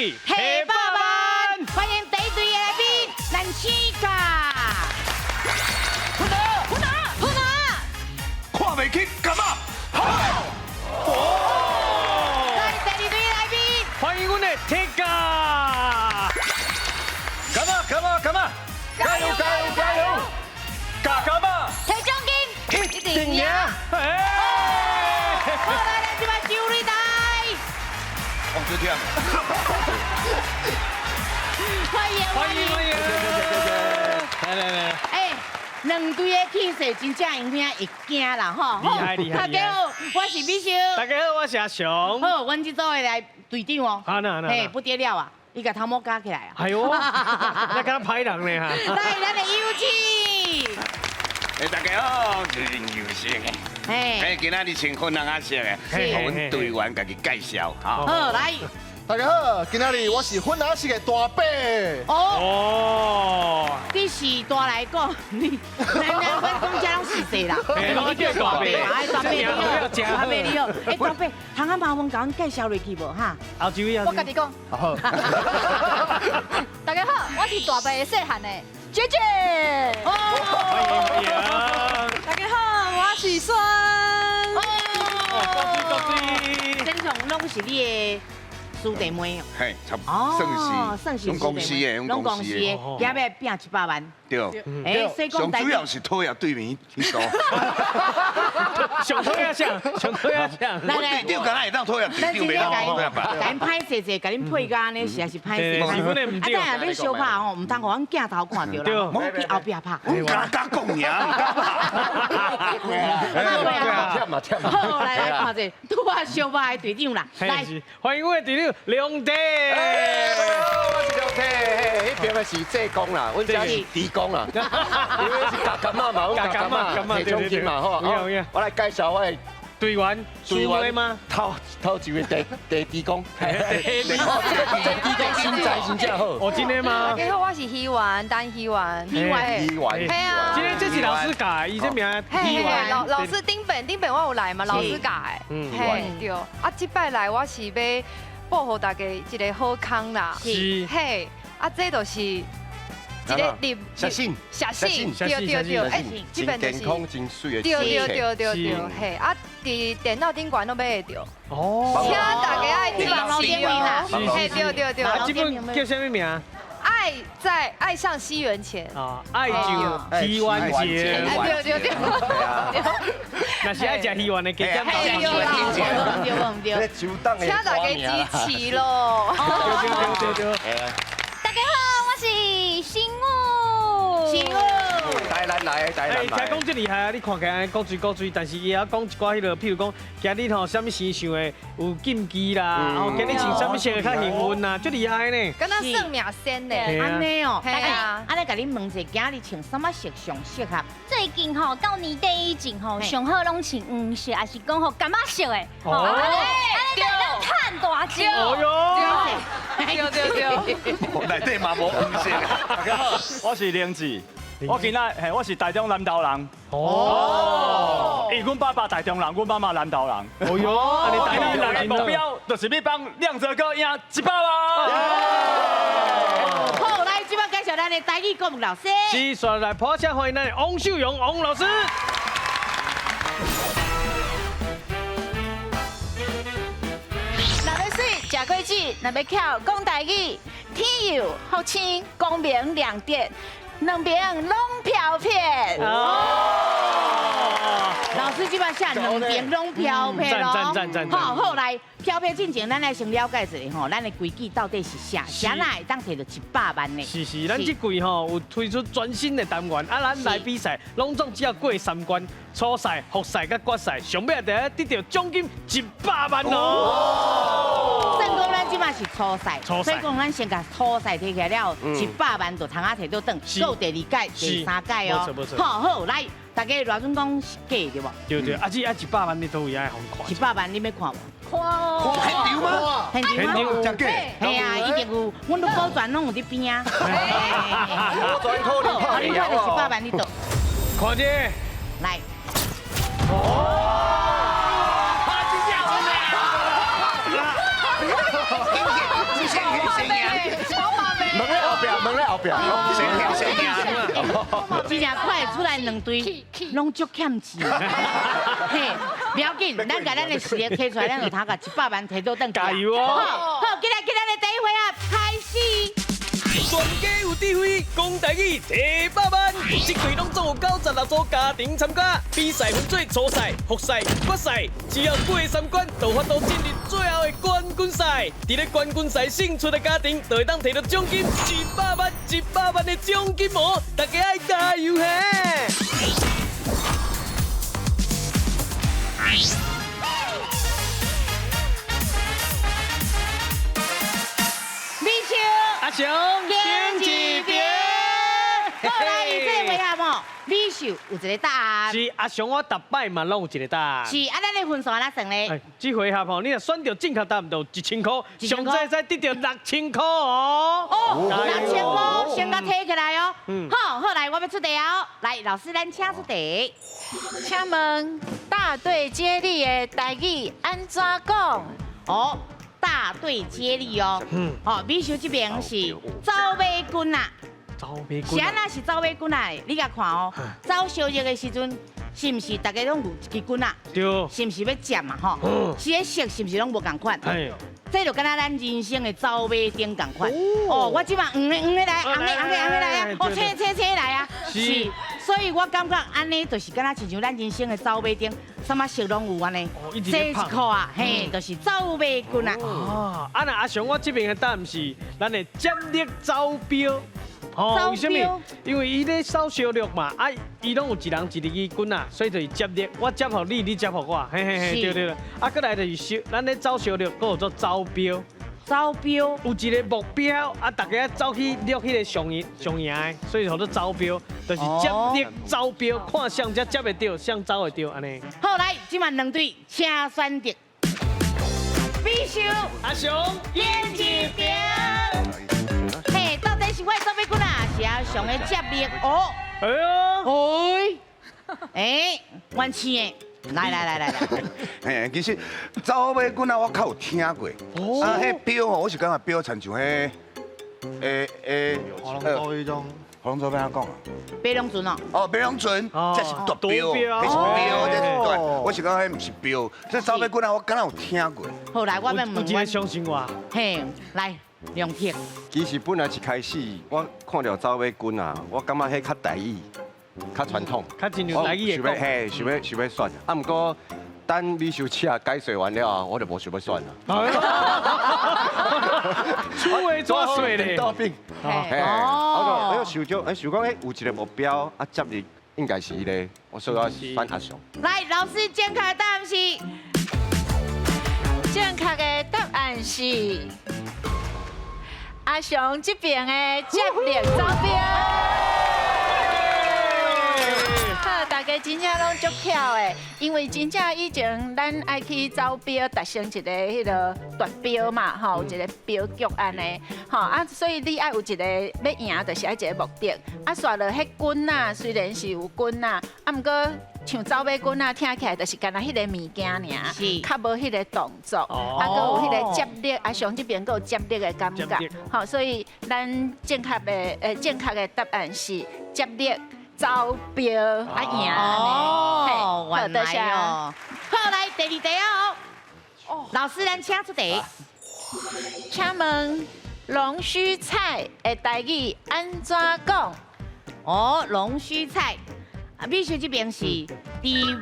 起提百萬，歡迎第一隊的來賓，咱七甲。粉兒，粉兒，粉兒，看袂起柑仔？好。來第二隊來賓，歡迎阮的鐵甲。柑仔，柑仔，柑仔，加油加油加油！加柑仔，提獎金，一定贏。哎，好，來來，這擺酒類台，哦，這忝。歡迎歡迎歡迎，來來來，哎，兩隊的氣勢真正有影會驚啦吼！厲害厲害大家好，我是美秀。大家好，我是阿雄。好，阮這組的來隊長哦。好那那嘿，不得了啊！伊共頭毛夾起來啊！哎呦，那敢歹人呢哈。來，咱的有請。哎，大家好，我是林有成的。哎，今仔日穿粉紅仔色的，予阮隊員家己介紹哈。好，來。大家好，今仔日我是粉紅色的大伯。哦哦，你是大來講，你咱咱阮講這攏實際啦。你叫大伯，哎，大伯你好，大伯你好。哎，大伯，通啊麻煩共阮介紹落去無哈？後一位，我家己講。好。大家好，我是大伯的細漢的姐姐。哦，歡迎。大家好，我是孫。哦，恭喜恭喜。正常攏是你的師弟妹哦，嘿，差不多，算是，攏公司的，攏公司的，今欲拼100萬。對，哎，所以講，上主要是討厭對面彼組。上討厭啥？上討厭啥？阮隊長敢若會當討厭隊長，袂當討厭吧？共𪜶歹勢勢，共恁配甲按呢，實在是歹勢。啊，等下欲相拍吼，毋通予阮鏡頭看著啦，去後壁拍。阮敢敢講爾，毋敢拍。忝嘛忝。好，來來看者，拄仔相拍的隊長啦，來，歡迎阮的隊長梁弟。我是梁弟，彼邊的是濟公啦，阮這是豬公啦，因為是夾柑仔嘛，阮夾柑仔，提獎金嘛，吼。我來介紹我的隊員，隊員嗎？頭頭一位第第豬公，這個豬公身材真正好。哦，真的嗎？大家好，我是希媛，陳希媛。希媛，希媛。嘿啊。今天這是老師教的，伊這名希媛。老師頂本頂本我有來嘛，老師教的。嗯。嘿，對。啊，這擺來我是欲報予大家一個好康啦。是。嘿，啊，這就是一個禮寫信，寫信，對對對，哎，這邊就是真健康真媠的，對對對對對，嘿，啊，佇電腦頂懸攏買會著。哦，請大家愛支持哦，嘿，對對對。啊，這本叫啥物名？愛在愛上西元前。啊，愛上西元前。對對對。若是愛食魚圓的，加減。對對對。請大家支持咯。對對對對。大家好，我是新武。新武。台南來的，台南來。聽講這厲害啊！你看起來古錐古錐，但是伊會曉講一寡彼個，譬如講，今日吼啥物生肖的有禁忌啦，吼今日穿啥物色的較幸運啦，足厲害呢。敢若算命仙呢？按呢哦，按呢共你問者，今日穿啥物色上適合？最近吼到年底以前吼，上好攏穿黃色，抑是講吼柑仔色的。哦，按呢就趁大錢。哦喲，對對對。內底嘛無黃色。大家好，我是林志。我今仔嘿，我是台中南投人。哦，因為阮爸爸台中人，阮媽媽南投人。哦喲，你台南人的目標就是欲幫亮哲哥贏100萬。好，來，這擺介紹咱的台語國文老師。是，紲來破聲歡迎咱的王秀榮王老師。若欲媠，食果子；若欲巧，講台語。天佑福星，光明亮點。兩邊攏飄撇。哦，老師這擺寫兩邊攏飄撇咯。讚讚讚讚。好，好來，飄撇進前，咱來先了解一下吼，咱的規矩到底是啥？啥哪會當提著100萬呢？是是，咱這季吼有推出全新的單元，啊，咱來比賽，攏總只要過三關，初賽、複賽佮決賽，上尾就會得著獎金100萬哦。算講咱這擺是初賽，所以講咱先共初賽提起來了後，100萬就通仔提倒轉，閣有第二屆、第三屆哦。好好來，大家偌準講是假對無？對對，啊這啊100萬你佗位愛予看？100萬你欲看無？看哦。現場嗎？現場嗎？真假？嘿啊，一定有，阮都保全攏有佇邊啊。保全可能好，你看著100萬你倒。看這。來。哦。真正。问咧后壁，问咧后壁，先赢先赢。真正看会出来两队拢足欠钱。嘿，不要紧，咱共咱的实力提出来，咱就通共100万提倒转。加油哦！好，好，今日今日的第一回合开始。全家有智慧，讲台语提百万。这队拢总有96组家庭参加，比赛分做初赛、复赛、决赛，只要过三关，就有法度进入最后的冠军赛。伫咧冠军赛胜出的家庭，就会当提到奖金100万、100万的奖金哦！大家爱加油嘿！美秀，阿雄，顶一边。过来，伊这个回合哦，美秀有一个答案。是阿雄，我逐摆嘛拢有一个答案。是啊，咱的分数按怎算咧？哎，这回合吼，你若选著正确答案，就1000块，上济使得著6000块哦。哦，6000块，先共提起来哦。好，好来，我欲出题哦。来，老师，咱请出题。请问大队接力的台语按怎讲？哦，大队接力哦。好，美秀这边是走马军啊。走马军。是按怎是走马军啊？你共看哦，走烧热的时阵，是毋是大家拢有一支棍啊？对。是毋是欲接嘛？吼。是彼色是毋是拢无仝款？这就敢若咱人生的走马灯仝款。哦，我这摆黄的黄的来，红的红的红的来啊！哦，青青青来啊！是，所以我感觉按呢，就是敢若亲像咱人生的走马灯，啥物色拢有按呢。这一箍啊，嘿，就是走马棍啊。哦，啊若阿雄，我这边的答案是咱的接力走标。哦，为啥物？因为伊咧扫烧肉嘛，啊，伊拢有一人一支棍仔，所以就是接力，我接予你，你接予我，嘿嘿嘿，对对对。啊，阁来就是烧，咱咧走烧肉，阁有做走标。走标。有一个目标，啊，大家走去掠彼个上赢上赢的，所以叫做走标，就是接力走标，看谁才接会著，谁走会著，按呢。好，来，这摆两队，请选择。美秀，阿雄，赢一边。嘿，到底是我的走马棍啊，是阿雄的接力哦？哎呦，哎，冤青的，来来来来来。嘿，其实走马棍啊，我较有听过。啊，彼标吼，我是感觉标亲像彼，划龙舟彼种。划龙舟欲按怎讲啊？白龙船哦。哦，白龙船，这是夺标，彼是标，这是对。我是讲彼毋是标，这走马棍啊，我敢若有听过。好，来，我欲问。有真相信我。嘿，来。梁铁，其实本来一开始我看著走马棍啊，我感觉彼较台语，较传统，较亲像台语的讲。嘿，想欲想欲选，啊，毋过等美秀姐解说完了，我就无想欲选啦。出话抓水咧。倒饼。哦。我想著，想讲，有一个目标，啊，接力应该是彼个，我所以我选阿雄。来，老师正确的答案是。正确的答案是。阿雄这边的接力走标，好，大家真正拢足巧的，因为真正以前咱爱去走标达成一个彼个夺标嘛，吼，有一个标局按呢，吼啊，所以你爱有一个欲赢，就是爱一个目的。啊，煞落彼棍仔，虽然是有棍仔，啊，毋过像走马棍仔，听起来就是干焦彼个物件尔，较无彼个动作，啊，阁有彼个接力，阿雄这边阁有接力的感觉，吼，所以咱正确的正确的答案是接力走标啊赢。哦，原来哦。好，来第二题哦。老师，咱请出题。请问龙须菜的台语按怎讲？哦，龙须菜。啊，美秀这边是猪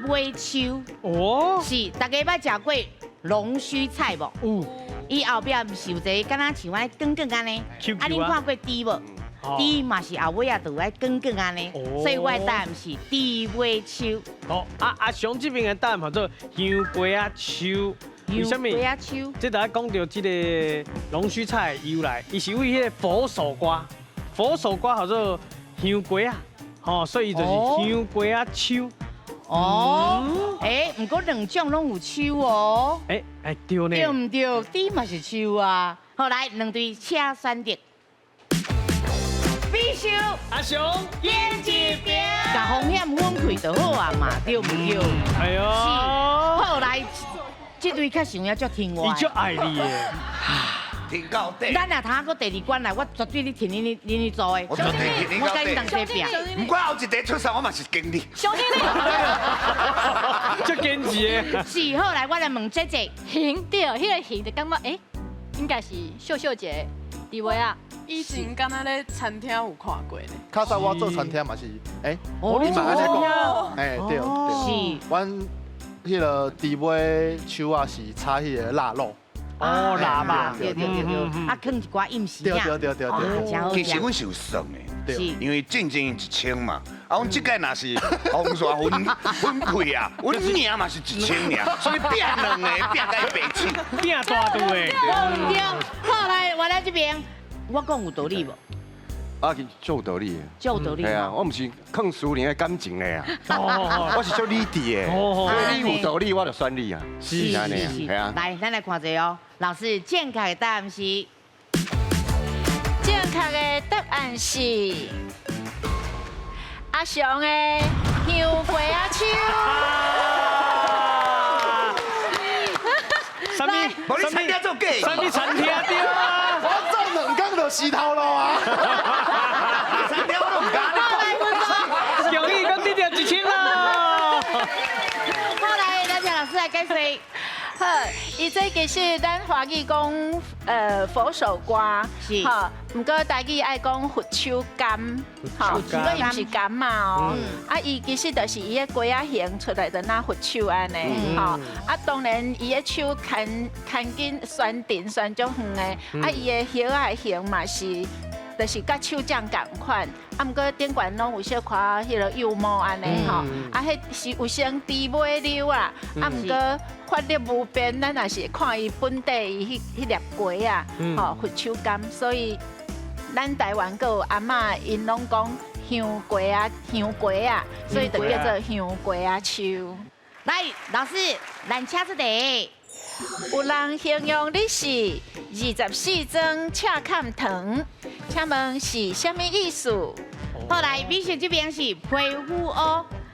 尾树。哦，是，大家捌食过龙须菜无？有。伊后壁毋是有一个敢若像按呢卷卷按呢？啊，恁看过猪无？猪嘛是后尾仔就爱卷卷按呢，所以我的答案是猪尾树。哦，啊阿雄这边的答案叫做香瓜仔树。为啥物？香瓜仔树。这就爱讲著这个龙须菜的由来，伊是为彼个佛手瓜，佛手瓜叫做香瓜仔。哦，所以就是香瓜仔树。哦，欸，毋过两种拢有树哦。欸，欸，对呢。对毋对？猪嘛是树啊。好，来，两队请选择。美秀，阿雄，赢一边。共风险分开就好啊嘛，对毋对？哎哟。是。好，来，这队较像也足听话。伊足爱你的。挺到底。咱若通阁第二关来，我绝对你挺你你你做的。我绝对挺你我跟你同齐拼。不管后一题出啥，我嘛是经理。兄弟，这坚持的。是，好来，我来问姐姐。形对，彼个形就感觉哎，应该是秀秀姐伫位啊。以前敢若咧餐厅有看过咧。较早我做餐厅嘛是，哎，你嘛按呢讲，哎对对。是。阮彼个猪尾手啊是炒彼个腊肉。哦，腊肉。对对对对。啊，放一寡饮食。对对对对对。其实阮是有算的，因为进前1000嘛，啊，阮这届若是红线分分开啊，阮名嘛是1000尔，所以拼两个拼甲伊白痴，拼大肚的。对，好来，我来这边。我讲有道理无？啊，足有道理的。足有道理。系啊，我毋是坑私人的感情的啊，我是足理智的。所以你有道理，我就选你啊。是是是。系啊。来，咱来看一下哦，老师，正确的答案是？正确的答案是阿雄的香瓜仔树。啥物？无你餐厅做假？啥物餐厅对啊？我做两工就死头路啊！餐厅我都唔敢。恭喜讲得到1000啦！好来，咱请老师来解释。好，伊这其实咱华语讲佛手瓜，是，吼，毋过台语爱讲佛手柑，吼，毋过伊毋是柑嘛哦，啊，伊其实就是伊的瓜仔形出来的那佛手按呢，吼，啊，当然伊的手牵牵紧酸甜酸足远的，啊，伊的叶仔形嘛是。就是佮手掌仝款，啊，毋过顶悬拢有小可彼个幼毛按呢吼，啊，彼是有先猪尾溜啊，啊，毋过法律无变，咱也是看伊本地伊彼彼粒瓜啊，吼，佛手柑，所以咱台湾阁有阿嬷𪜶拢讲香瓜仔，香瓜仔，所以就叫做香瓜仔树。来，老师，咱请出题。有人形容你是24庄赤崁糖，请问是啥物意思？后来美秀这边是皮肤乌。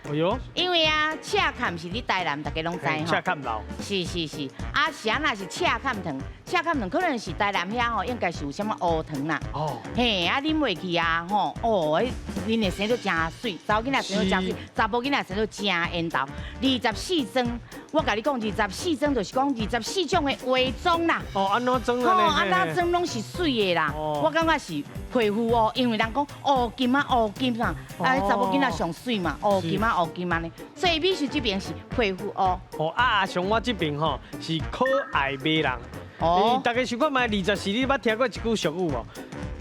哎呦，因为啊，赤崁是伫台南，大家拢知吼。赤崁老。是是是，啊是按怎是赤崁糖？赤崁糖可能是台南遐吼，应该是有啥物乌糖啦。哦。嘿，啊啉落去啊吼，哦，彼恁会生做真媠，查某囡仔生做真媠，查埔囡仔生做真缘投。24庄，我共你讲，24庄就是讲24种的化妆啦。哦，按怎妆啊？吼，按怎妆拢是媠的啦。哦。我感觉是皮肤乌，因为人讲乌金啊，乌金啊，啊，查某囡仔上媠嘛，乌金啊，乌金啊呢。所以美秀这边是皮肤乌。哦啊，像我这边吼是可爱美人。哦。大家想看觅24，你捌听过一句俗语无？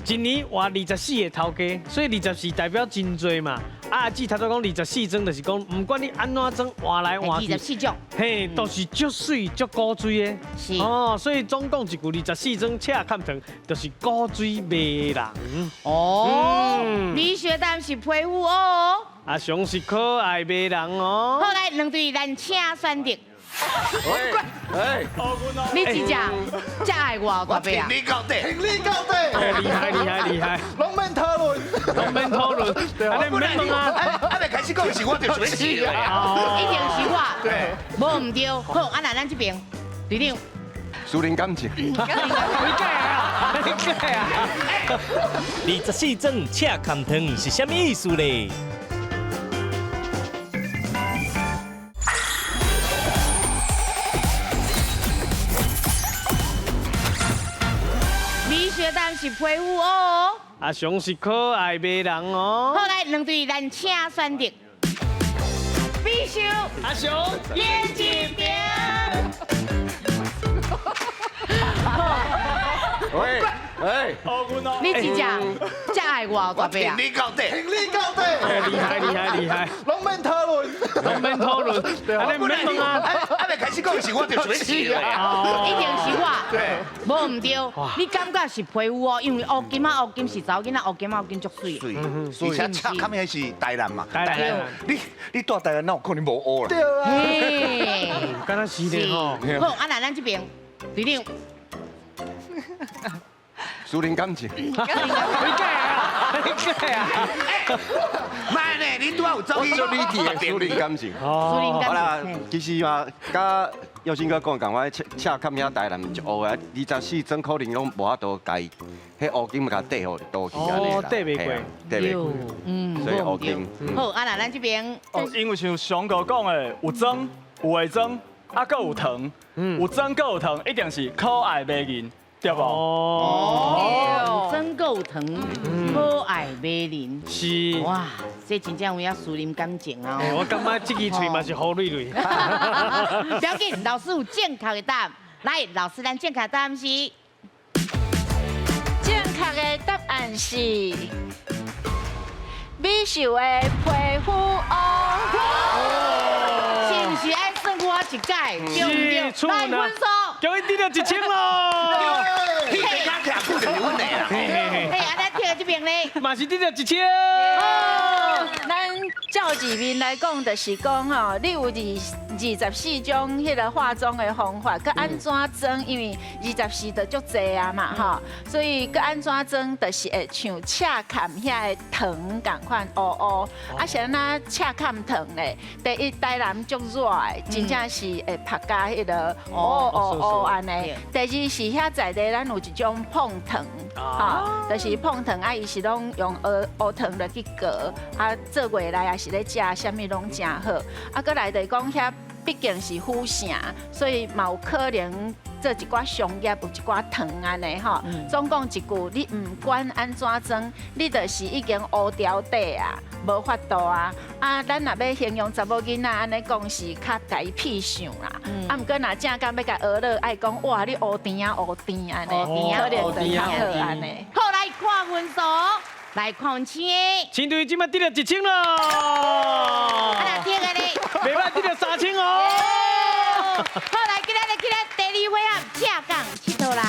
一年换24个头家，所以24代表真济嘛。啊，阿姊头拄讲24庄，就是讲不管你按怎装换来换去，24种，嘿，都是足媠足古锥的。是。哦，所以总共一句24庄赤崁糖，就是古锥迷人。哦，你学的是皮肤乌。阿雄是可爱迷人哦。好，来两队，咱请选择。哎，你真正这爱我大伯啊！挺你到底，挺你到底，厉害厉害厉害！拢免讨论，拢免讨论，按呢免问啊！还未开始讲是我就想死啊！一定是我，对，无毋对。好，啊那咱这边队长，私人感情，你假啊！你假啊！24庄赤崁糖是啥物意思咧？是皮肤乌，阿雄是可爱迷人哦。好，来两队，咱请选择。美秀，阿雄，眼睛边。喂，哎，你真正这爱我大伯啊！挺你到底，挺你到底，厉害厉害厉害！拢免讨论，拢免讨论，按呢免问啊！还未开始讲是我就想死啊！一定是我，对，无毋对。你感觉是皮肤乌，因为乌金仔乌金是查某囡仔乌金仔乌金足媠。而且赤崁彼是台南嘛，台南。你住台南哪有可能无乌啦？对啊，嘿，敢若是咧吼。好，啊那咱这边队长。私人感情，你假啊！你假啊！莫呢，你拄仔有走去。我做理智的私人感情。私人好啦感情，其实嘛，佮耀兴哥讲的仝款，赤赤坎遐台南一乌的，24庄可能拢无法度共伊，彼乌金共缀予倒去按呢啦。哦缀袂过，缀袂过。所以乌金。好，啊那咱这边，因为像上哥讲的，有妆有化妆，啊，阁有糖，有妆阁有糖，一定是可爱迷人，对无？哦，有妆阁有糖，可爱迷人。是。哇，这真正有影私人感情啊！我感觉这支喙嘛是好蕊蕊。不要紧，老师有正确的答案。来，老师，咱正确答案是？正确的答案是美秀的皮肤乌。是毋是爱算我一届？对毋对？来分数，恭喜得到1000咯！彼个较徛久就是阮的啦。嘿，啊，咱听这边咧，嘛是得到1000。咱照字面来讲，就是讲吼，你有24种彼个化妆的方法，阁按怎妆？因为24就足济啊嘛吼，所以阁按怎妆，就是会像赤坎遐的糖仝款乌乌。啊，是按怎赤坎糖咧？第一，台南足热的，真正是会曝甲彼个乌乌乌按呢。第二是遐在地，咱有一种碰糖，吼，就是碰糖啊，伊是拢用乌乌糖来去熬，啊，做月来也是咧食，啥物拢诚好。啊，阁来就是讲遐毕竟是府城，所以嘛有可能做一寡商业，有一寡糖按呢吼。总共一句，你毋管按怎妆，你就是已经乌条底啊，无法度啊。啊，咱若欲形容查某囡仔按呢讲是较共伊痞相啦。啊，毋过若正讲欲共学乐，爱讲哇，你乌甜仔乌甜按呢，可能就较好按呢。好，来看分数，来看阮青的。青队这摆得到1000咯。啊，若铁的咧？袂歹，得到3000哦。好，来，今仔日今仔第二回合，正港𨑨迌人。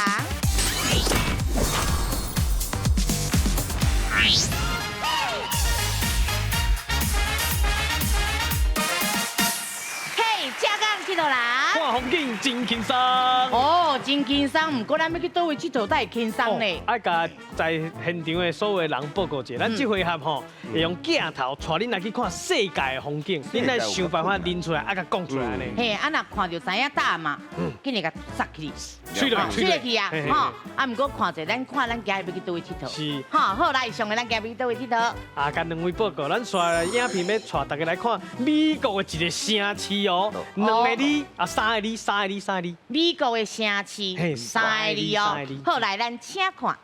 嘿，正港𨑨迌人。看风景真轻松。哦，真轻松。毋过咱欲去佗位𨑨迌才会轻松咧。爱共在现场的所有的人报告一下，咱这回合吼会用镜头带恁来去看世界的风景，恁来想办法认出来，啊，共讲出来呢。嘿，啊，若看著知影答案嘛，紧来共杀起去，啜落啜落去啊，吼。啊，毋过看者，咱看咱今日欲去佗位𨑨迌。是。吼，好，来上个咱今日欲去佗位𨑨迌。啊，共两位报告，咱紲来影片欲带大家来看美国的一个城市哦，两个字啊，三个字，三个字，三个字。美国的城市，三个字哦。好，来，咱请看。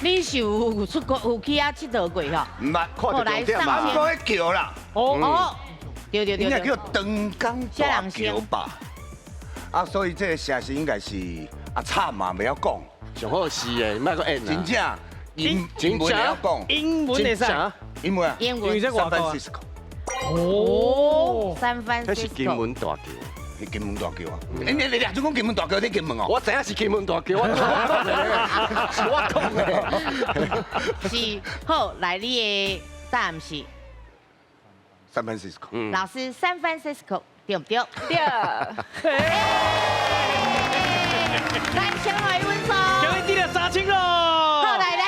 你是有出国有去遐𨑨迌过吼？毋捌，看著重点嘛。毋过彼桥啦。哦，对对对。应该叫长江大桥吧？啊，所以这个城市应该是啊惨嘛，袂晓讲。上好是的，莫阁演啊。真正，英文会晓讲。英文会使。英文啊。英文。三藩市。哦，三藩。这是金门大桥。是金门大桥啊！你你你俩就讲金门大桥，你金门哦？我知影是金门大桥，我讲的，是我讲的。是，好，来你的答案是三藩市。老师，San Francisco 对毋对？对。咱先来分数。恭喜得了3000咯！好，来来，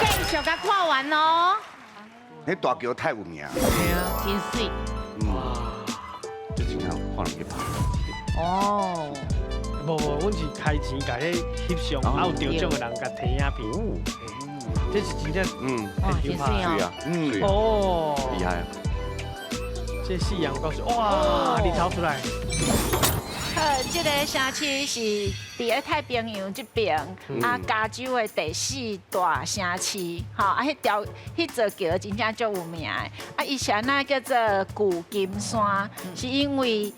继续共看完哦。彼大桥太有名。对啊，真媠。哇，这真正看人去拍。哦。无无，阮是开钱共彼翕相，啊有得奖的人共提影片。这是真正，真媠哦。哦，厉害。这夕阳告诉，哇，你逃出来。好，这个城市是伫咧太平洋这边，啊，加州的第四大城市，吼，啊，彼条彼座桥真正足有名的，啊，伊是按怎叫做旧金山，是因为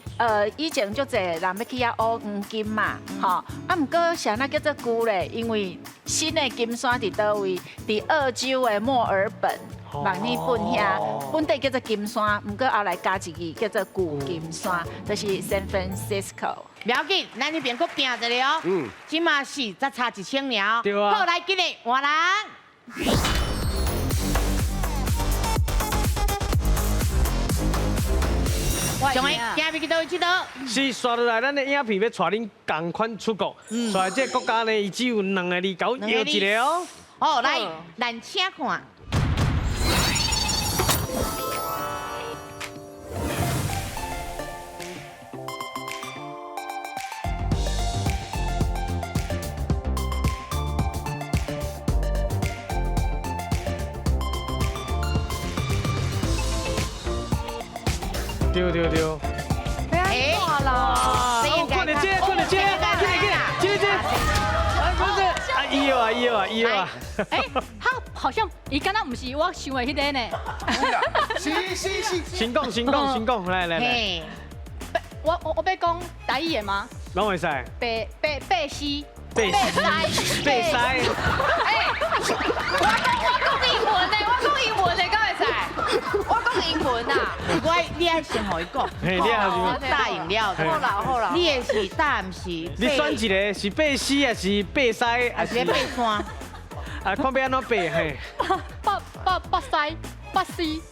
以前足济人欲去遐挖黄金嘛，吼，啊，毋过是按怎叫做旧咧？因为新的金山伫佗位？伫澳洲的墨尔本。墨尔本遐，本地叫做金山，毋过后来加一字叫做旧金山，就是 San Francisco。不要紧，咱彼边阁拼一下哦。这马是才差1000尔。对啊。好，来，今日换人。我上个行入去佗位𨑨迌？是刷落来，咱的影片欲带恁仝款出国，刷来这个国家呢，伊只有两个字，共我摇一个哦。哦，来，咱请看。对对对。哎，哇！看到这，看到这，进来进来，这个这，啊，这，啊，伊啊伊啊伊啊。哎，他好像伊敢若毋是我想的彼个呢。是是是。先讲先讲先讲，来来来。我欲讲台语的吗？拢会使。白白白西。白西。白西。哎，我讲英文的，我讲英文的，敢会使？我讲英文啊。我你爱先予伊讲。嘿，你爱先。大饮料。好啦好啦。你的是答案是？你选一个是白西还是白西还是白山？啊，看欲按怎爬嘿。北北北西北西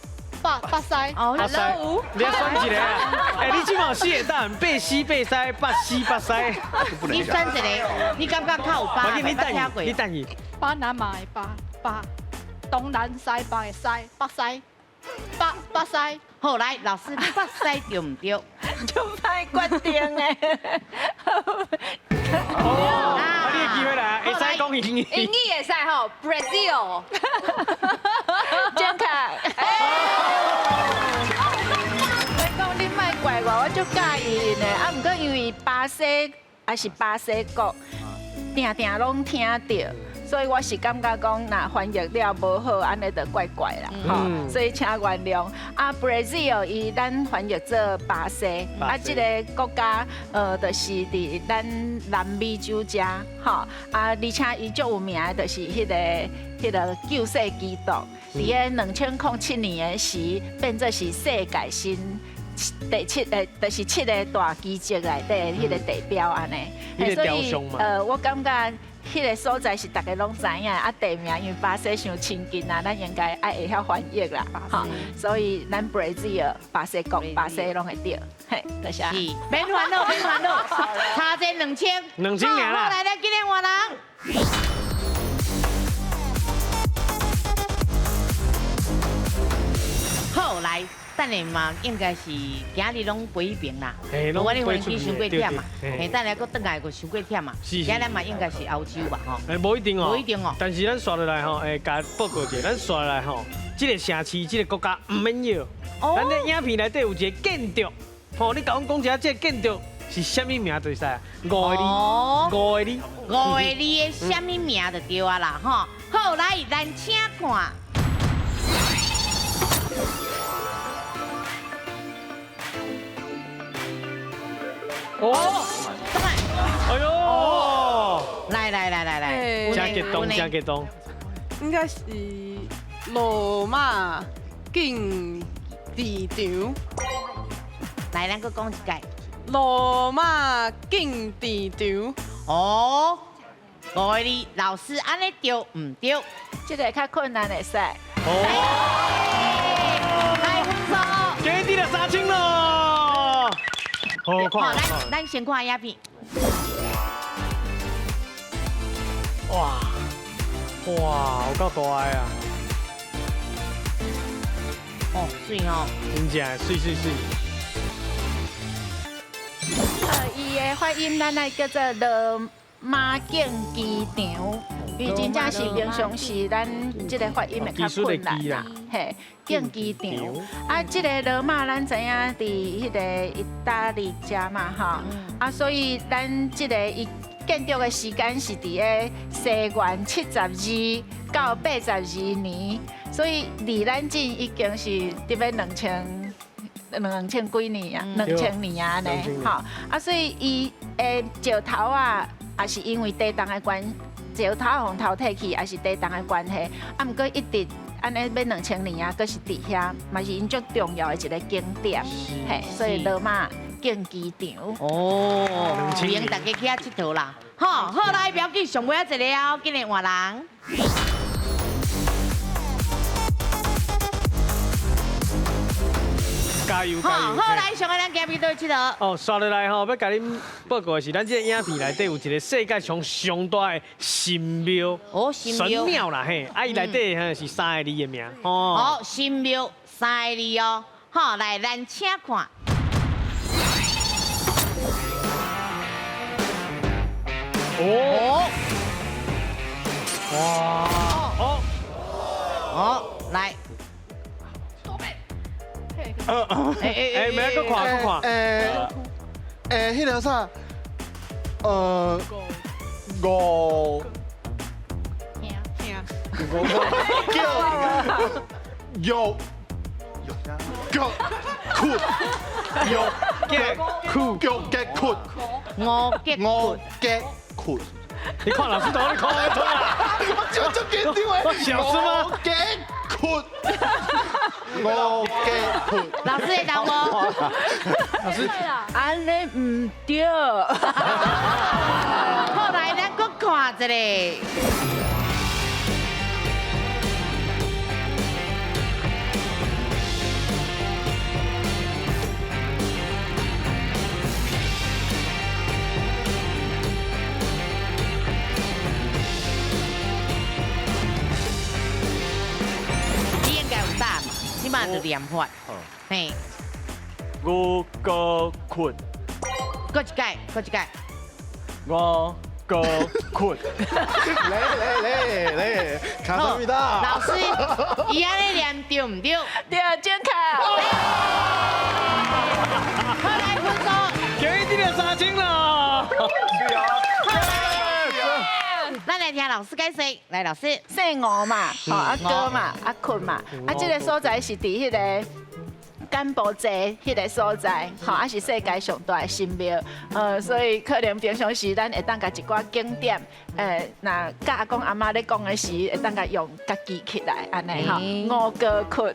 北北西。哦，Hello。你选一个啊？哎，你这嘛有四个答案：白西白西北西北西。你选一个，你感觉较有巴？你等伊，你等伊。巴拿马的巴巴，东南西北的西北西。北北西，好来，老师，北西对毋对？足歹决定的。哦，你的机会来，会使讲英语。英语会使吼，Brazil。正确。我讲你莫怪我，我足佮意的，啊，毋过因为巴西也是巴西国，定定拢听著。所以我是感觉讲，若翻译了无好，按呢就怪怪啦，吼。所以请原谅。啊，Brazil 伊咱翻译做巴西，啊，这个国家就是伫咱南美洲遮，吼。啊，而且伊足有名的，就是彼个救世基督，伫个2007年的时，变做是世界新第七个，就是七个大奇迹内底的彼个地标按呢。所以我感觉。彼个所在是逐家拢知影，啊地名因为巴西伤亲近啊，咱应该爱会晓翻译啦，吼，所以咱 Brazil 巴西国巴西拢会对，嘿，多谢。是，免烦恼，免烦恼，差这2000， 2000尔啦。好，来，咱今日换人。好，来。等下嘛，应该是今日拢飞彼边啦。无我咧飞机伤过忝嘛，嘿，等下阁转来阁伤过忝嘛。今日嘛应该是欧洲吧，吼。哎，无一定哦。无一定哦。但是咱刷落来吼，哎，共报告一下，咱刷落来吼，这个城市，这个国家毋免摇。咱这影片内底有一个建筑，吼，你共阮讲一下这个建筑是啥物名就会使。五个字，五个字，五个字的啥物名就对啊啦，吼。好，来，咱请看。哦，哎呦，来来来来来，真激动，真激动，应该是罗马竞技场。来，咱阁讲一摆。罗马竞技场。哦，五个字，老师按呢对毋对？这个较困难会使。哦，来分数，给你了3000咯。好，咱咱先看影片。哇哇，有够大的啊！哦，媠哦，真正媠媠媠。伊的发音咱爱叫做罗马竞技场，伊真正是平常时咱这个发音会较困难啦。嘿，竞技场啊，这个罗马咱知影伫彼个意大利遮嘛，吼啊，所以咱这个伊建筑的时间是伫个西元72到82年，所以离咱这已经是伫欲两千几年啊，2000年啊呢，吼啊，所以伊的石头啊，也是因为地动的关，石头予偷提去，也是地动的关系，啊，毋过一直按呢欲2000年啊，阁是伫遐，嘛是𪜶足重要的一个景点，嘿，所以罗马竞技场。哦，欢迎大家去遐𨑨迌啦，吼，好来，不要紧，上尾仔一个哦，紧来换人。加油加油！好，来，上个咱今日佗佚佗。哦，刷落来吼，欲共恁报告的是，咱这个影片内底有一个世界上上大的神庙。哦，神庙。神庙啦嘿，啊伊内底嘿是三个字的名。哦，好，神庙三个字哦。好，来，咱请看。哦。哇。哦。哦，来。哎，没搁看，搁看。哎，彼个啥？五。五叫玉脚骨，玉脚骨，脚脚骨，五脚五脚骨。你看老师都你看我错啦！我就足紧张的。我小事吗？五脚骨，五脚骨。老师会答无？老师，按呢毋对。好，来，咱阁看一下。你嘛就念法，嘿，五个困，阁一摆，阁一摆，五个困，来来来来，卡萨米达。老师，伊按呢念对毋对？对，正确。好，来分数，给你得3000了。咱来听老师解释，来老师，姓吴嘛，吼啊哥嘛，啊困嘛，啊这个所在是伫彼个柬埔寨彼个所在，吼啊是世界上大的神庙，所以可能平常时咱会当共一寡景点，若佮阿公阿嬷咧讲的时，会当共用家记起来，按呢吼，吴哥窟。好，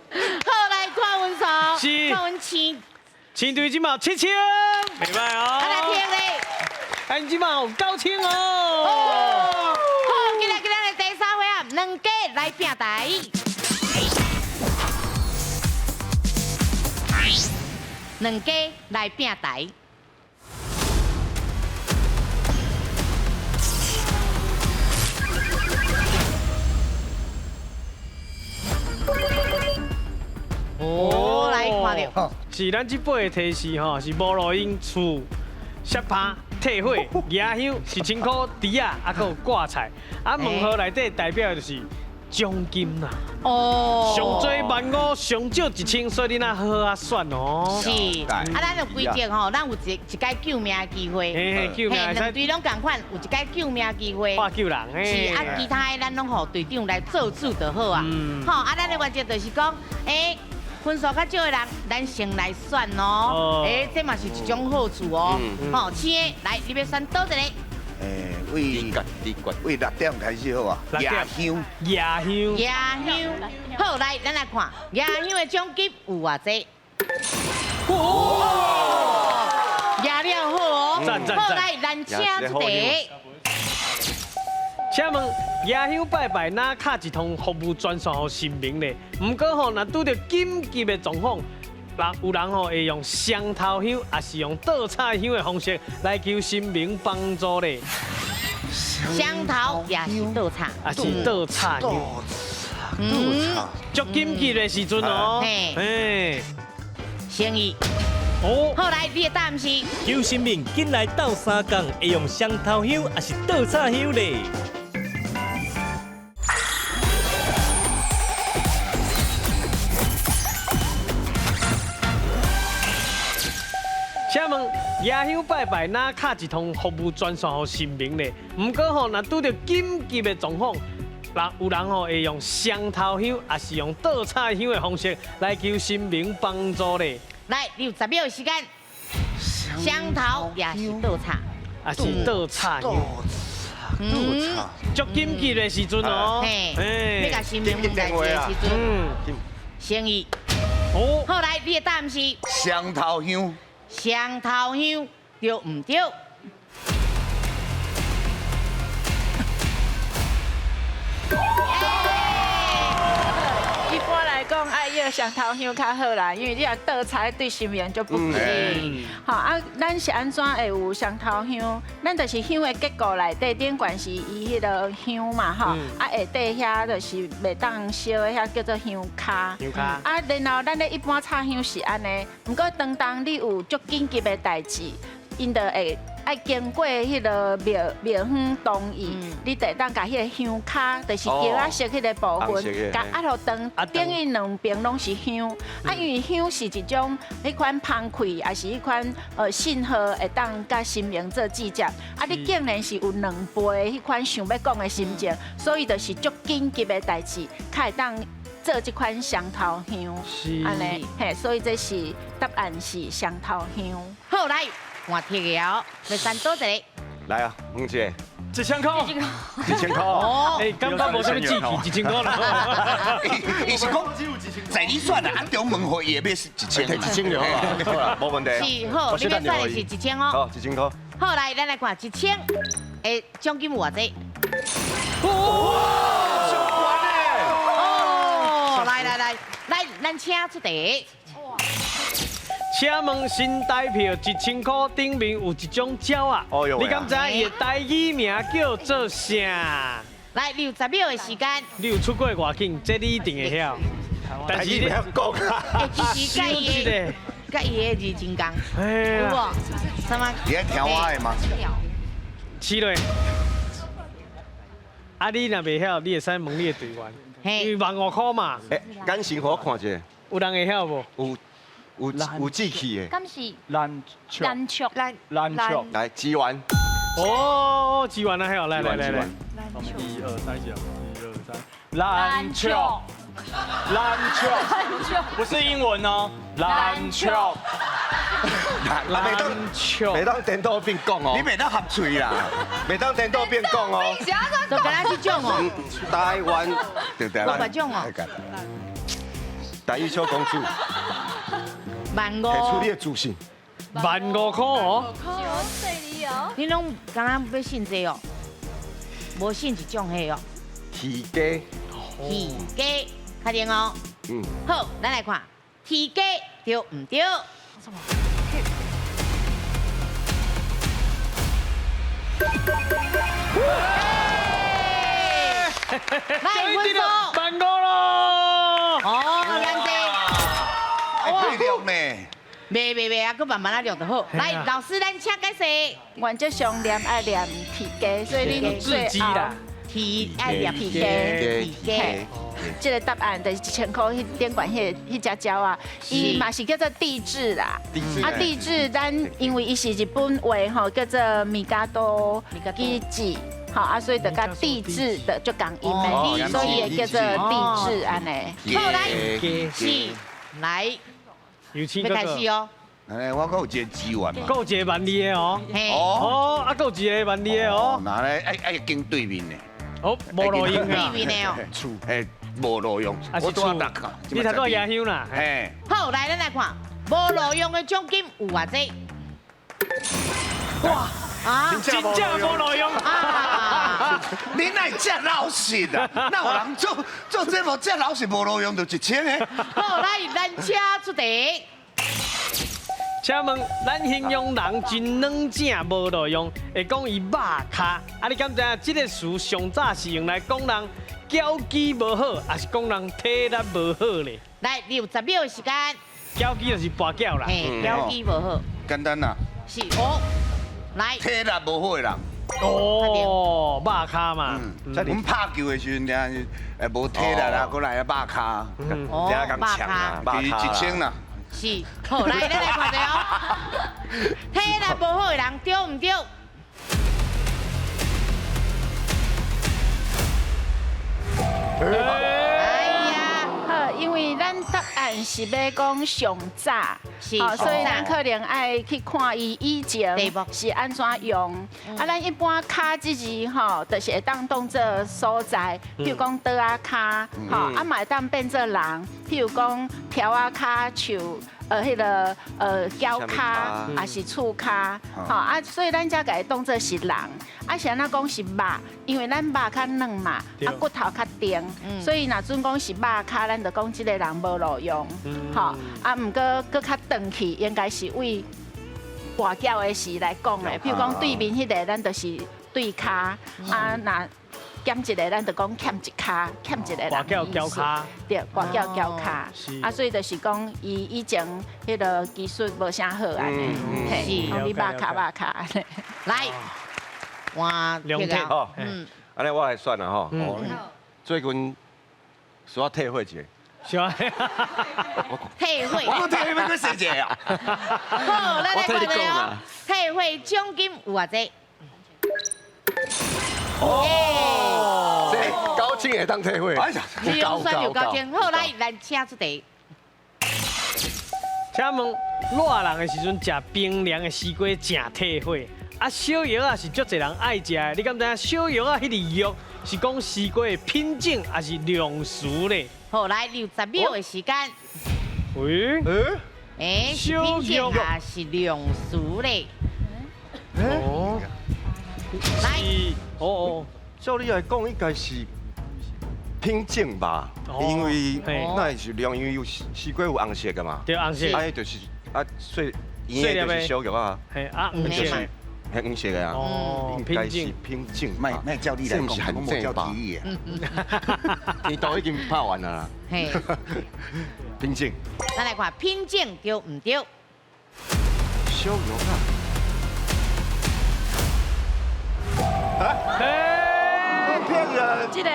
来看分数，是，看阮青，青队这马7000，袂䆀哦。啊来听咧，哎，这马有9000哦。好，今日今日的第三回合，两家来拼台。两家来拼台。哦，来看著，是咱这摆的提示吼，是无路用厝、摔拍、退火、牙香，是千箍猪仔，啊，阁有挂菜。啊，问号内底代表的就是奖金啦。哦。上济15000，上少1000，所以你若好好啊选哦。是。啊，咱有规则吼，咱有一摆救命的机会。嘿，救命。两队拢仝款，有一摆救命机会。化救人。是啊，其他的咱拢予队长来做主就好啊。好，啊，咱的原则就是讲，分数较少的人，咱先来选哦。这嘛是一种好处哦。好，请来，你欲选佗一个？为6点开始好啊。夜香，夜香，夜香。好，来，咱来看夜香的奖金有偌济？哇！夜了好哦。赞赞赞。好，来，咱请这个。请问夜香拜拜，若敲一通服务专线予神明咧？毋过吼，若拄著紧急的状况，有人吼会用双头香，抑是用倒插香的方式来求神明帮助咧。双头也是倒插，抑是倒插香。倒插。足紧急的时阵哦。嘿。生意。哦。好，来，你的答案是？求神明紧来斗相共，会用双头香，抑是倒插香咧？请问夜香拜拜，若敲一通服务专线予神明咧？毋过吼，若拄著紧急的状况，有人吼会用双头香，抑是用倒插香的方式来求神明帮助咧？来，你有10秒的时间。双头也是倒插，抑是倒插香。倒插。足紧急的时阵哦。嘿，欲共神明问代志的时阵。生意。哦。好，来，你的答案是？双头香。双头香对毋对？一般来讲，爱用个双头香较好啦，因为你若倒插对神明就不敬。吼啊，咱是按怎会有双头香？咱就是香的结构内底，顶悬是伊彼个香嘛，吼，啊下底遐就是袂当烧的，遐叫做香跤。香跤。啊，然后咱咧一般插香是按呢，毋过当当你有足紧急的代志，𪜶就会爱经过彼个庙庙方同意，你就会当共彼个香跤，就是金仔色彼个部分，共压予长，等于两边拢是香。啊，因为香是一种彼款芳气，抑是彼款信号，会当佮神明做接触。啊，你竟然是有两倍彼款想欲讲的心情，所以就是足紧急的代志，较会当做这款双头香。按呢，嘿，所以这是答案是双头香。好，来换铁了，来三多一个。来啊，问一个。1000块。1000块。哦。哎，感觉无啥物志气，1000块啦。伊是讲在你选啊，按中问予伊会欲1000， 1000就好啦，好啦，无问题。是好，你欲选的是1000哦。好，1000块。好，来，咱来看1000，的奖金有偌济？哇，上悬的！哦，来来来，来，咱请出题。请问新台票1000块顶面有一种鸟仔，你敢知影伊的台语名叫做啥？来，你有10秒的时间。你有出过外景，这你一定会晓。但是你袂晓讲啊。其实佮伊的字真仝，有无？什么？你爱听我的吗？是嘞。啊，你若袂晓，你会使问你的队员，因为15,000块嘛。欸，眼神予我看一下。有人会晓无？有。有志气的，敢是篮球，篮球，篮球，来支援。哦，支援啊，好，来来来来，一二三，一二三，篮球，篮球，不是英文哦，篮球，篮球，袂当颠倒变讲哦，你袂当合嘴啦，袂当颠倒变讲哦，就敢若这种哦，台湾，对对，无别种哦，台语小公主。 15,000，提出你的自信。15,000块哦。你拢敢若欲信这哦？无信一种彼哦。铁鸡。铁鸡，确定哦。嗯。好，咱来看铁鸡对毋对？什么？来，分数。 15,000咯。哦，两个。哇，录呢？袂袂袂啊，阁慢慢仔录就好。来，老师，咱请解释。原则上念爱念铁鸡，所以你最后铁爱念铁鸡，铁鸡。这个答案就是1000块，彼顶悬彼只鸟仔，伊嘛是叫做帝雉啦。啊，帝雉，咱因为伊是日本话吼，叫做米加多基子。好啊，所以就佮帝雉的就仝音的，所以也叫做帝雉按呢。好，来，是来。有钱欲开始哦！哎，我阁有一个资源嘛，阁有一个万字的哦。哦，啊，阁有一个万字的哦。那咧，爱经对面的。哦，无路用啊。对面的哦。厝，嘿，无路用。我拄仔读卡。你头拄仔野香啦。嘿。好，来，咱来看，无路用的奖金有偌济？哇！啊！真正无路用啊！你哪会遮老实啊？哪有人做做节目遮老实无路用就1000个？好，来，咱请出题。请问，咱形容人真软正无路用，会讲伊肉跤。啊，你敢知影这个词上早是用来讲人娇肌无好，抑是讲人体力无好咧？来，你有10秒的时间。娇肌就是跋筊啦。嘿，娇肌无好。简单啦。是哦。来，体力无好的人，哦，肉跤嘛。阮拍球的时阵，定无体力啦，阁来啊肉跤，哦，肉跤啊，1000啦。是，好，来，咱来看一下哦。体力无好的人对毋对？哎呀，好，因为咱答案是欲讲上早，所以咱可能爱去看伊以前是按怎用。啊，咱一般跤这字吼，就是会当当做所在，譬如讲桌仔跤，吼，啊嘛会当变做人，譬如讲柱仔跤、树，彼个脚跤，抑是厝跤，吼啊，所以咱才共伊当做是人。啊，是按怎讲是肉？因为咱肉较软嘛，啊骨头较硬，所以若准讲是肉跤，咱就讲这个人无路用，吼啊，毋过阁较长去，应该是为跋筊的时来讲的。譬如讲对面彼个，咱就是对跤，啊若减一个，咱就讲欠一跤，欠一个人。跋筊跤跤。对，跋筊跤跤。啊，所以就是讲，伊以前彼个技术无啥好按呢，嘿，讲你肉跤肉跤按呢。来，换两天。好，按呢我来选啦吼。最近需要退火一下。是啊，退火。我退火欲阁踅一下啊。好，咱来看下哦。退火奖金有偌济？哦，这9000会当退火。哎呀，有选有9000。好，来，咱请出题。请问，热人的时阵食冰凉的西瓜诚退火，啊，小药仔是足济人爱食的，你敢知影小药仔彼个药是讲西瓜的品种抑是量词咧？好，来，你有10秒的时间。喂？哎，是品种抑是量词咧？哦。来，哦哦，照你来讲，应该是品种吧？因为那是量，因为有西瓜有红色的嘛。对，红色。啊，就是啊，细圆的就是小玉啊。嘿啊，黄色。系黄色的啊。哦，应该是品种。莫照你来讲，我无照提议啊。天都已经拍完了啦。嘿。品种。咱来看品种对毋对？小玉啊。骗人！这个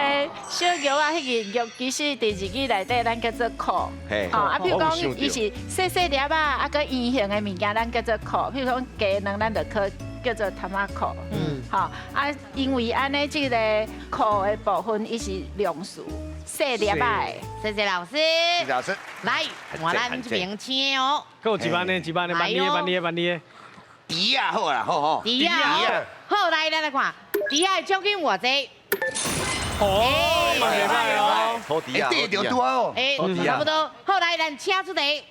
小玉仔，彼个玉其实伫日语内底，咱叫做苦。吼啊，譬如讲，伊是细细粒仔，啊，阁圆形的物件，咱叫做苦。譬如讲鸡卵，咱就叫叫做汤仔苦。嗯，吼啊，因为按呢，这个苦的部分，伊是量词，细粒仔的。谢谢老师。谢谢老师。来，换咱这边请哦。阁有一班呢，一班呢，万里的，万里的，万里的。猪仔好啦，好好。猪仔好，来，咱来看，猪仔的奖金偌济？哦，袂歹哦，好猪仔，对着拄哦。哎，差不多。好，来，咱请出题。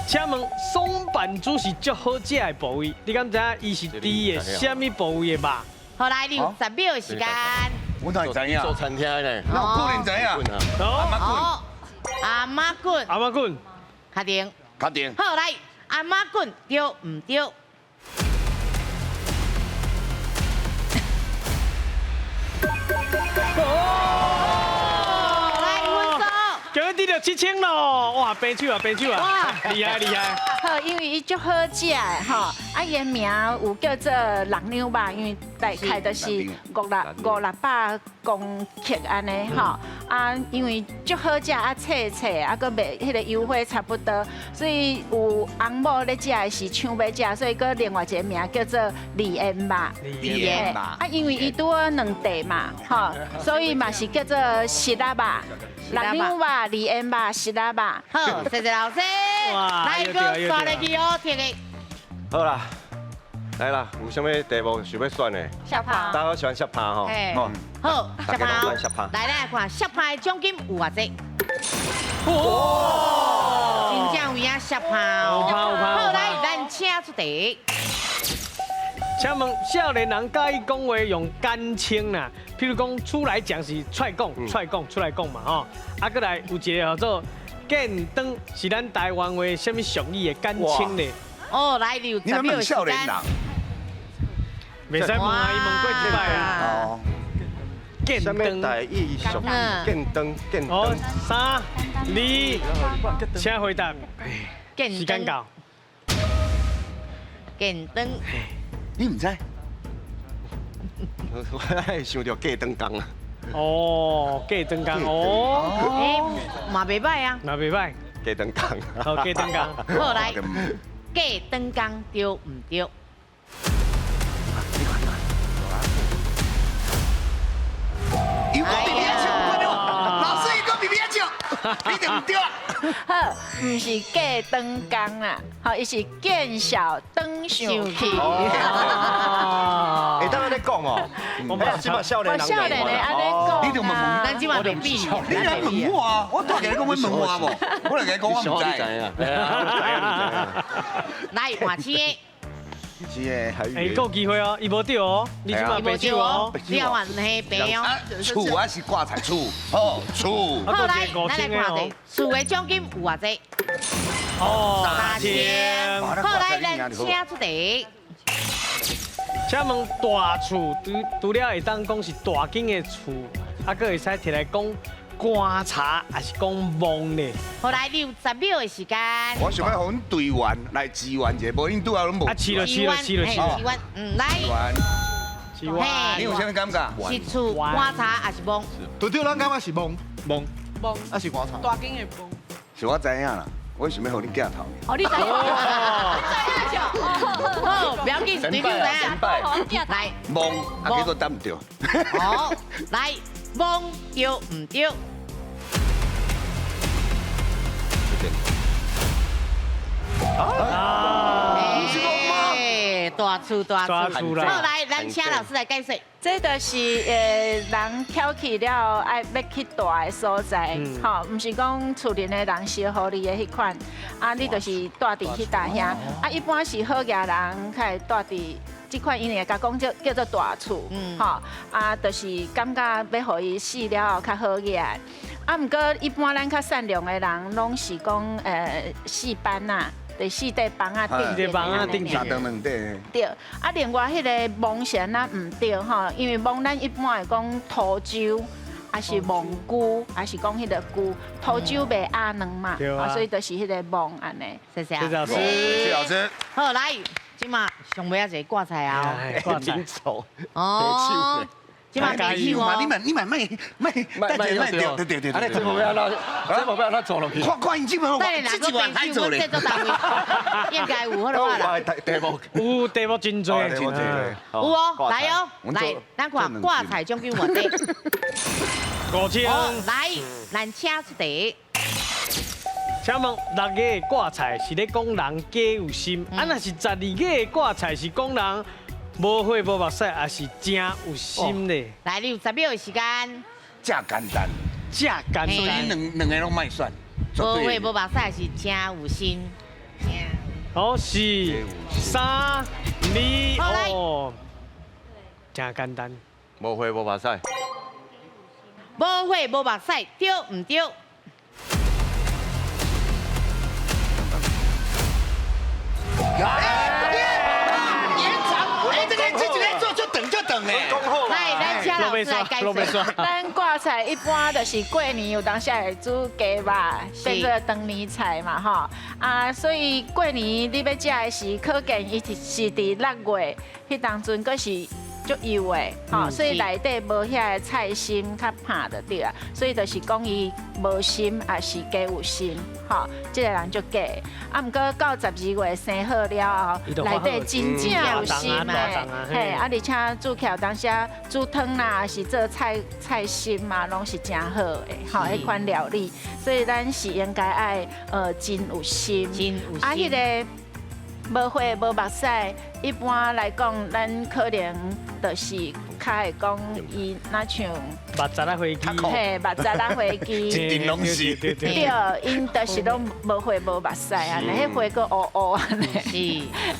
请问松板猪是足好食的部位，你敢知影伊是猪的啥物部位的肉？好，来，你有10秒的时间。我哪会知影？做餐厅的呢？哪有可能知影？阿妈棍，阿妈棍，阿妈棍，确定。确定。好，来，阿妈棍对毋对？哦，来分数，今日得到7000咯！哇，平手啊，平手啊，厉害厉害。好，因为伊足好食的吼，啊，伊的名有叫做六两肉，因为大概就是五六百公克按呢吼，啊，因为足好食啊，脆脆啊，阁卖彼个油花差不多，所以有翁某咧食的是抢欲食，所以阁另外一个名叫做李烟肉。李烟肉。啊，因为伊拄好两块嘛，吼，所以嘛是叫做爍仔肉。六两肉、李烟肉、爍仔肉。好，谢谢老师。来，阁刷落去哦，铁的。好啦，来啦，有啥物题目想欲选的？摔拍。大家都喜欢摔拍吼。好，大家拢喜欢摔拍。来，来看摔拍的奖金有偌济？哇！真正有影摔拍哦。好，来，咱请出题。请问少年人佮意讲话用简称啦，譬如讲出来讲是出来讲，出来讲，出来讲嘛吼。啊，阁来有一个叫做建灯，是咱台湾话啥物俗语的简称咧？哦，来，你有10秒时间。袂使问啊，伊问过一摆啊。哦。建灯。台语俗语建灯，建灯。好，3、2，请回答。时间到。建灯。你毋知？我爱想著过灯工啊。哦，过灯工哦。哎，嘛袂歹啊。嘛袂歹。过灯工。好，过灯工。好，来，过灯工对毋对？又阁比比笑，老师又阁比比笑。你就毋對。好，毋是過長工啦，吼，伊是見笑轉生氣。會當按呢講哦，我們這馬少年人，少年的按呢講，你就問問，咱這馬袂比，你來問我啊，我拄仔共你講欲問我無，我來共你講我毋知。來換車。是的，欸，閣有機會哦，伊無對哦，你這馬白手哦，你要換黑白哦。厝還是掛菜厝，好厝。好來，咱來看者，厝的獎金有偌濟？哦，3000。好來，咱請出題。請問大厝除了會當講是大間的厝，啊，閣會使提來講棺材，還是講墓呢？好來，你有10秒的時間。我想欲予阮隊員來支援一下，無𪜶拄仔攏無。啊，試了試了試了試了。支援，來。支援。你有啥物感覺？是厝棺材還是墓？隊長，咱感覺是墓。墓。墓。還是棺材？大間的墓。是我知影啦，我想欲予恁鏡頭。哦，你知影？你知影就。好，不要緊，隊長知影。來。墓，啊，結果答毋對。好，來，墓對毋對？啊！不是墓嗎？大厝大厝。好，來，咱請老師來解釋。這就是人翹起了後愛欲去蹛的所在，吼，毋是講厝裡的人燒予你的彼款，啊，你就是蹛佇彼搭遐，啊，一般是好額人較會蹛佇這款，𪜶會共講叫做大厝，吼，啊，就是感覺欲予伊死了後較好額。啊，毋過一般咱較善良的人，攏是講四班啊。佇四塊房仔頂，四塊房仔頂，三層兩底。對，啊，另外彼个墓是按怎毋對吼？因為墓咱一般會講土洲，抑是墓龜，抑是講彼个龜，土洲袂鴨卵嘛，啊，所以就是彼个墓按呢。謝謝。謝謝老師。謝謝老師。好，來，這馬上尾仔一个掛菜啊，掛菜。哦。這馬加油哦！你們你們莫莫莫對對對對，這無欲按怎，這無欲按怎做落去。看看𪜶這馬，這一碗歹做咧。應該有好啦。題目有題目真濟，真濟。有哦，來哦，來，咱看掛菜獎金偌濟？5000。來，咱請出題。請問6月的掛菜是咧講人假有心，啊，若是12月的掛菜是講人無血無目屎，也是真有心咧。來，你有10秒的時間。這簡單，這簡單，所以兩個攏莫選。無血無目屎是真有心。好，4、3、2，哦，真簡單。無血無目屎。無血無目屎，對毋對？來，咱請老師來解釋。咱掛菜一般就是過年有當時會煮雞肉，變做長年菜嘛，吼。啊，所以過年你欲食的時，可見伊是佇6月彼當陣，閣是足幼的，吼，所以內底無遐个菜心較拍就對啊。所以就是講伊無心，也是假有心，吼，這个人足假。啊，毋過到12月生好了後，內底真正有心的，嘿，啊，而且煮起來有當時煮湯啦，是做菜菜心嘛，攏是誠好的，吼，彼款料理。所以咱是應該愛真有心，真有心。啊，彼个無血無目屎，一般來講，咱可能就是較會講伊若像目屎仔飛機，嘿，目屎仔飛機，一定攏是，對，𪜶就是攏無血無目屎按呢，彼血閣烏烏按呢。是，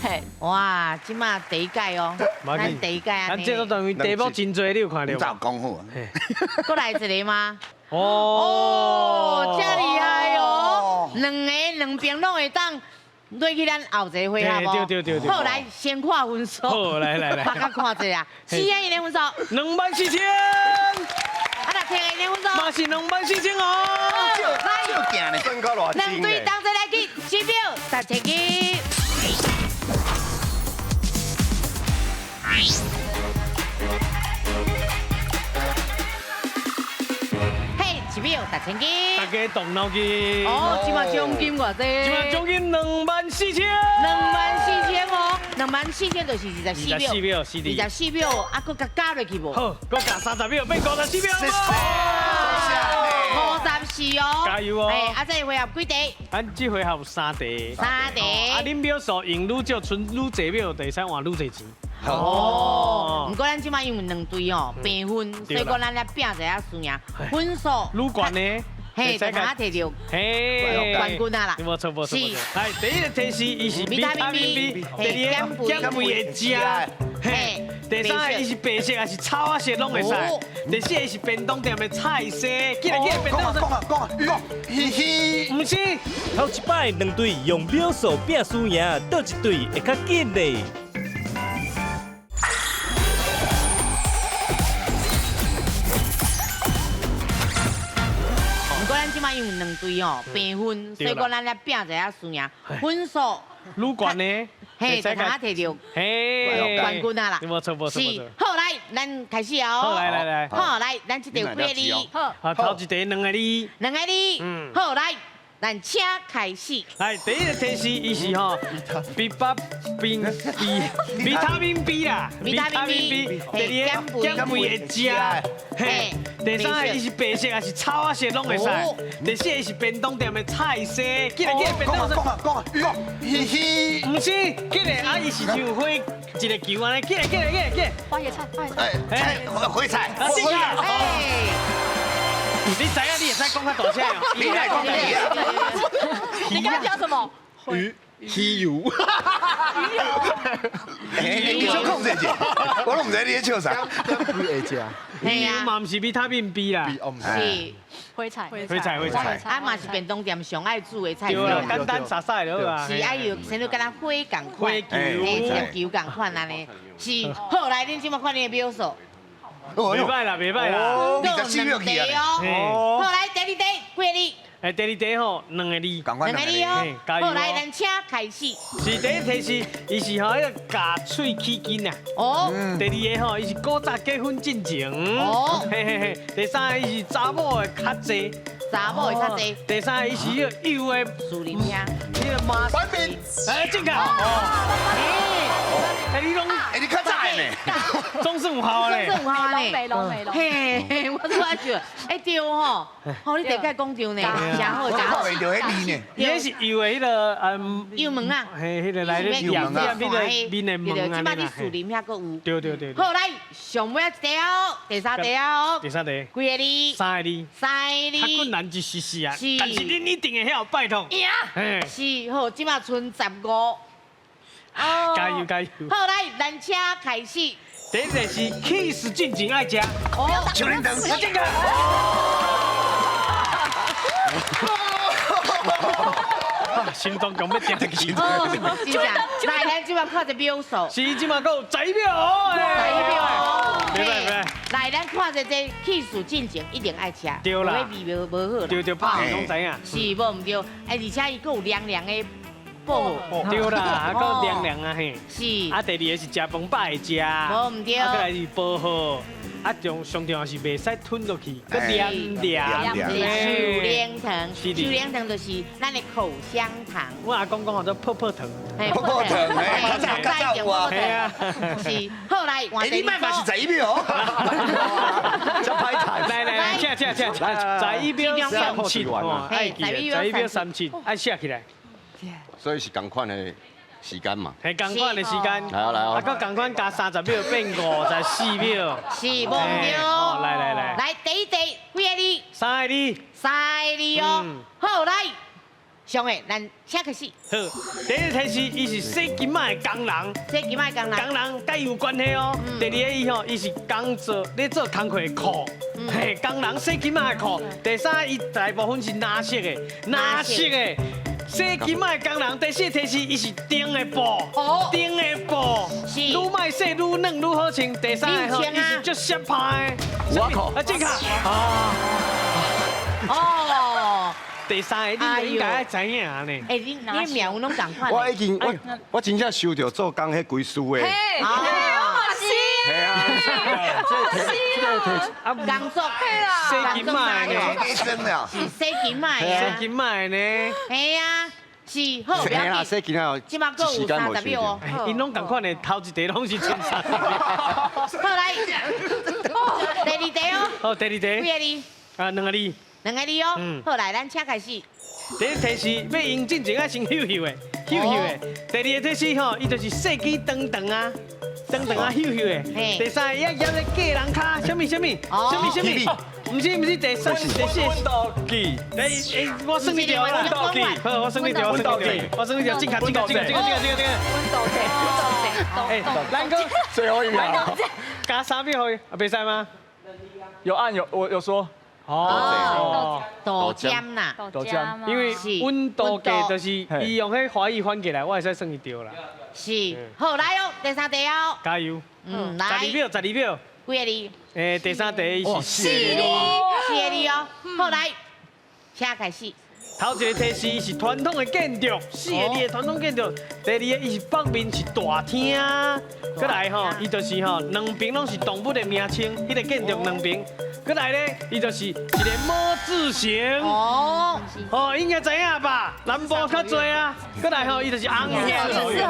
嘿，哇，這馬第一屆哦，咱第一屆啊，咱這個單位題目真濟，你有看著無？早講好啊。閣來一個嗎？哦，這厲害哦，兩个兩邊攏會當。落去咱後一個回合無？對對對對。好，來先看分數。好，來來來。大家看一下，四个的分數。24000。啊，那聽的分數。嘛是24000哦。來，兩隊同齊來去，1秒10千。嘿，1秒10千金。大家動腦筋。哦，這馬獎金偌濟？這馬獎金24000。 24000哦，24000就是24秒。24秒，24秒，啊，閣佮加落去無？好，閣加30秒，變54秒。50 14哦。加油哦！哎，啊，這回合幾題？咱這回合有三題。三題。啊，恁秒數用愈少，賰愈濟秒，就會使換愈濟錢。哦。毋過咱這擺因為兩隊哦平分，所以講咱來拼一下輸贏分數。愈懸的。嘿，就通提著嘿冠軍啊啦！無錯無錯。是。來，第一個提示，伊是維他命 B，第二個減肥會食。嘿，第三個伊是白色還是草仔色攏會使。第四個是便當店的菜色，過來過來，便當。講啊講啊講，嘻嘻。毋是，頭一擺兩隊用秒數拼輸贏，佗一隊會較緊咧？毋過咱這擺因為兩隊哦平分，所以講咱來拼一下輸贏分數。愈懸的。嘿，就通提著嘿冠軍啊啦！無錯無錯。是，好來，咱開始哦。好來來來。好來，咱這題幾個字？好。啊，頭一題兩個字。兩個字。嗯。好來，咱請開始。來，第一個提示，伊是吼，B 八 B B 維他命 B 啦，維他命 B。第二個減肥會食。嘿。第三個伊是白色還是草仔色攏會使。第四個是便當店的菜色。過來過來，便當。講啊講啊講啊，嘻嘻。毋是，過來啊，伊是像火一個球按呢，過來過來過來過來。花椰菜，花椰菜。哎，火菜。啊，你知影，你會使講較大聲哦。你來講魚啊？你剛剛講什麼？魚，魚油。魚油。欸，你小控制者，我攏毋知你咧笑啥。減肥會食。魚油嘛毋是維他命 B 啦。是。火菜。火菜，火菜。啊嘛是便當店上愛煮的菜。對啦，簡單實在就好啊。是愛用，先做敢若火仝款，火球，球仝款按呢。是，好來，恁這擺看恁的秒數。袂歹啦，袂歹啦。24秒去啊！好來，第二題，幾個字？哎，第二題吼，兩個字。兩個字哦。好來，咱請開始。是第一題是，伊是吼彼個咬喙齒筋啊。哦。第二個吼，伊是古早結婚進前。哦。嘿嘿嘿。第三個伊是查某的較濟。查某的較濟。第三個伊是彼個幼的。樹林兄。彼個馬。反面。哎，正確。哎，你攏，哎，你較早的呢？總算有效咧。總算有效呢。沒攏沒攏。嘿嘿，我拄仔想，哎對吼，吼你第一擺講對呢，真好真好。看袂著彼字呢？伊彼是油的彼个油门啊。嘿，彼个来咧油门啊，彼个面的门啊。这摆你树林遐阁有。对对对。好，来，上尾一题哦，第三题哦。第三题。几个字？三个字。三个字。较困难一时时啊，但是恁一定会晓，拜托。赢。是好，这摆賰15。加油加油！好，来，咱请开始。第一个是起司进前爱食。哦，秋林灯。正确。心脏强欲停去。真正。来，咱这摆看一秒数。是，这摆阁有11秒。11秒。袂歹袂歹。来，咱看一这起司进前一定爱食。对啦。味无无好。对对，拍拢知影。是，无毋对。哎，而且伊阁有凉凉的。薄荷，对啦，啊，阁凉凉啊嘿。是。啊，第二个是食饭饱会食。无毋对。啊，阁来是薄荷，啊，重上重要是袂使吞落去，阁凉凉。手凉糖，手凉糖就是咱的口香糖。我阿公讲叫做泡泡糖。泡泡糖，嘿，较早较早有啊。是，好来，欸，你莫嘛是11秒。这歹趁。来来来，请请请，11秒37，爱记得，11秒37，爱写起来。所以是仝款的时间嘛？系仝款的时间。来哦来哦。啊，阁仝款加30秒变54秒。是，无毋对。来来来。来，第一题几个字？三个字。三个字哦。好，来，上个，咱请开始。好，第一题是，伊是洗金仔的工人。洗金仔的工人。工人佮伊有关系哦。第二个伊吼，伊是工作咧做工课的裤。嘿，工人洗金仔的裤。第三个，伊大部分是蓝色的，蓝色的。洗金仔的工人，第四题是，伊是长的布，长的布，愈歹洗愈软愈好穿。第三个吼，伊是足湿拍的。我靠，啊，正确。哦，第三个你应该爱知影呢。哎，你你名有拢仝款。我已经我我真正收著做工彼规事的。嘿，我嘛是。嘿啊，这个提啊，工作洗金仔的呢，是洗金仔的，洗金仔的呢。嘿啊。是，好，不要紧。这摆阁有30秒哦。𪜶拢仝款的，头一题拢是前30秒。好来，第二题哦。好，第二题。几个字？啊，两个字。两个字哦。好，来，咱请开始。第一提示欲用进前爱先嗅嗅的，嗅嗅的。第二个提示吼，伊就是细支长长啊，长长啊，嗅嗅的。第三个，伊爱夹咧过人跤，啥物啥物，啥物啥物。毋是毋是，第三、第四。温度计。哎哎，我算你著啦。温度计。好，我算你著，我算你著，我算你著，进卡进卡进卡进卡进卡进卡。温度计，温度计。哎，咱阁最后一秒。加三秒予伊，啊，袂使吗？有按有我有说。哦，豆浆啦，豆浆，因为温度计就是伊用彼华语翻过来，我会使算伊著啦。是，好来哦，第三题哦，加油，嗯，来，12秒，12秒，几个字？欸，第三题是四个字，四个字哦。好来，请开始。头一个提示是传统的建筑，四个字的传统建筑。第二个，伊是北面是大厅，阁来吼，伊就是吼两边拢是动物的名称，彼个建筑两边。阁来咧，伊就是一个拇字形。哦，哦，应该知影吧？南部较济啊。阁来吼，伊就是红叶。四合院。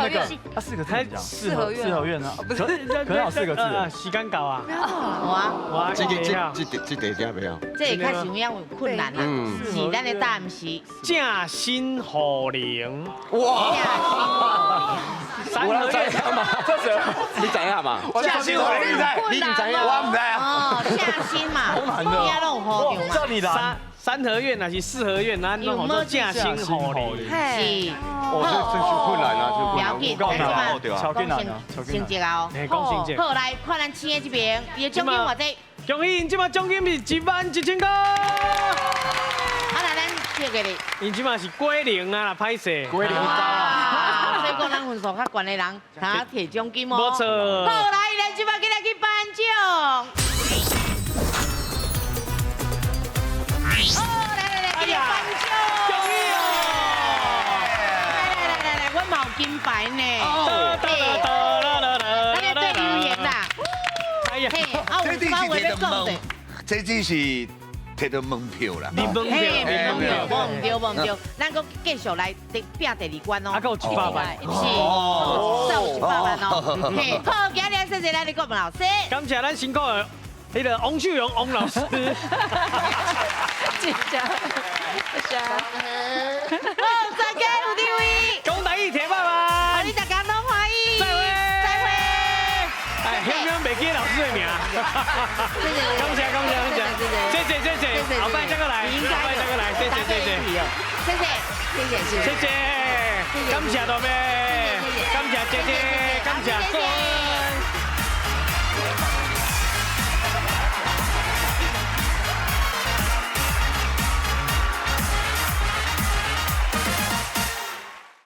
啊，四个字。四合院。四合院啊。不是，可有四个字。时间到啊。我这个这这这题听袂晓。这个较是有影有困难啦。是，咱的答案是。正新护灵。哇！三合院嘛？这是你知影嘛？正新护灵，你唔知影？我唔知啊。哦，正新嘛，你也拢有护着嘛。叫你来。三合院还是四合院？咱拢叫做正新护灵。是。哦，这真是困难啊！不要紧，超困难啊！成绩哦。讲成绩。好，来看咱青的这边，伊的奖金偌济？恭喜，这马奖金是1万1000块。啊，来咱这个咧，𪜶这马是归零啊，歹势。归零高啊。所以讲，咱分数较悬的人，通提奖金哦。无错。好，来，咱这马紧来去颁奖。哦，来来来，去颁奖。恭喜哦！来来来来来，我嘛有金牌呢。咱来对留言啦。哎呀，啊，有什么话欲讲的？这只是摕到门票啦，门票，门票，无毋对，无毋对，咱阁继续来拼第二关哦。啊，阁有100万，是，总有100万哦。嘿，好，今日谢谢咱的国文老师，感谢咱辛苦的彼个王秀荣王老师。谢谢，谢谢。好，再见，有地位。讲台语，铁爸爸。你大家拢欢喜。再会，再会。哎，偏偏袂记老师的名。感谢感谢感谢，谢谢谢谢，后摆再过来，后摆再过来，谢谢谢谢，谢谢谢谢谢谢，感谢大妹，感谢姐姐，感谢。